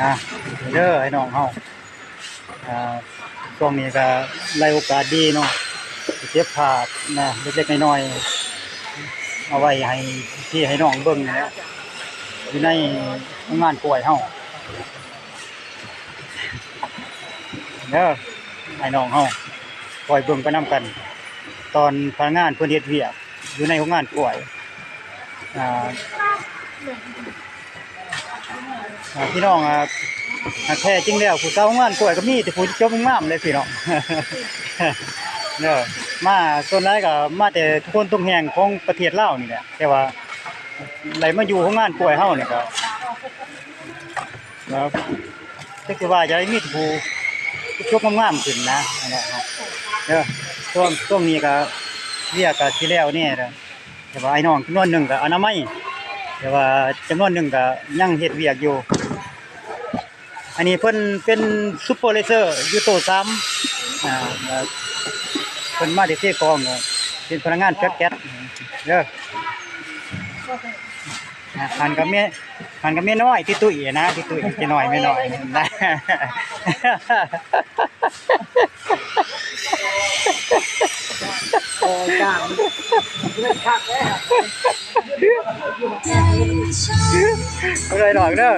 ອ່າ ເດີອ້າຍນ້ອງເຮົາ ອ່າ ຊ່ວງນີ້ກະໄດ້ໂອກາດດີເນາະ ເກັບພາບນະ ເລັກໆນ້ອຍໆ ເອົາໄວ້ໃຫ້ພີ່ໃຫ້ນ້ອງເບິ່ງນີ້ແຫຼະ ຢູ່ໃນໂຮງງານກ້ວຍເຮົາ ເດີອ້າຍນ້ອງເຮົາ ຄອຍເບິ່ງໄປນຳກັນ ຕອນພະນັກງານເພິ່ນເຮັດວຽກຢູ່ໃນໂຮງງານກ້ວຍ ອ່າ ອ່າ ພີ່ນ້ອງ ອ່າ ແທ້ຈິງແລ້ວ ຜູ້ສາວໂຮງງານກ້ວຍກໍມີແຕ່ຜູ້ຈົບງາມເດ້ພີ່ນ້ອງ ເດີ ມາສ່ວນຫຼາຍກໍມາແຕ່ທຸກຄົນທຸກແຫ່ງຂອງປະເທດລາວນີ້ແຫຼະ ແຕ່ວ່າໄດ້ມາຢູ່ໂຮງງານກ້ວຍເຮົານີ້ກໍ ແລ້ວຈັກຊິວ່າຈັ່ງໃດ ມີແຕ່ຜູ້ຈົບງາມໆຂຶ້ນນະ ເດີ ຊ່ວງ ຊ່ວງນີ້ກໍວຽກກໍຊິແລ້ວແດ່ ແຕ່ວ່າອ້າຍນ້ອງຈຳນວນໜຶ່ງກໍອະນາໄມ ແຕ່ວ່າຈຳນວນໜຶ່ງກໍຍັງເຮັດວຽກຢູ່ ອັນນີ້ເພິ່ນເປັນຊຸບເປີໄວເຊີຢູ່ໂຕສາມ ອ່າ ເພິ່ນມາແຕ່ເຊກອງ ເປັນພະນັກງານແພັກແກັດເດີ ອ່າ ຫັ້ນກໍແມ່ ຫັ້ນກໍແມ່ນ້ອຍ ຕິດຕຸ້ຍນະ ຕິດຕຸ້ຍ ເຈ້ນ້ອຍ ແມ່ນ້ອຍ ໂອ້ ຈ້າງ ເລີຍດອກເດີ.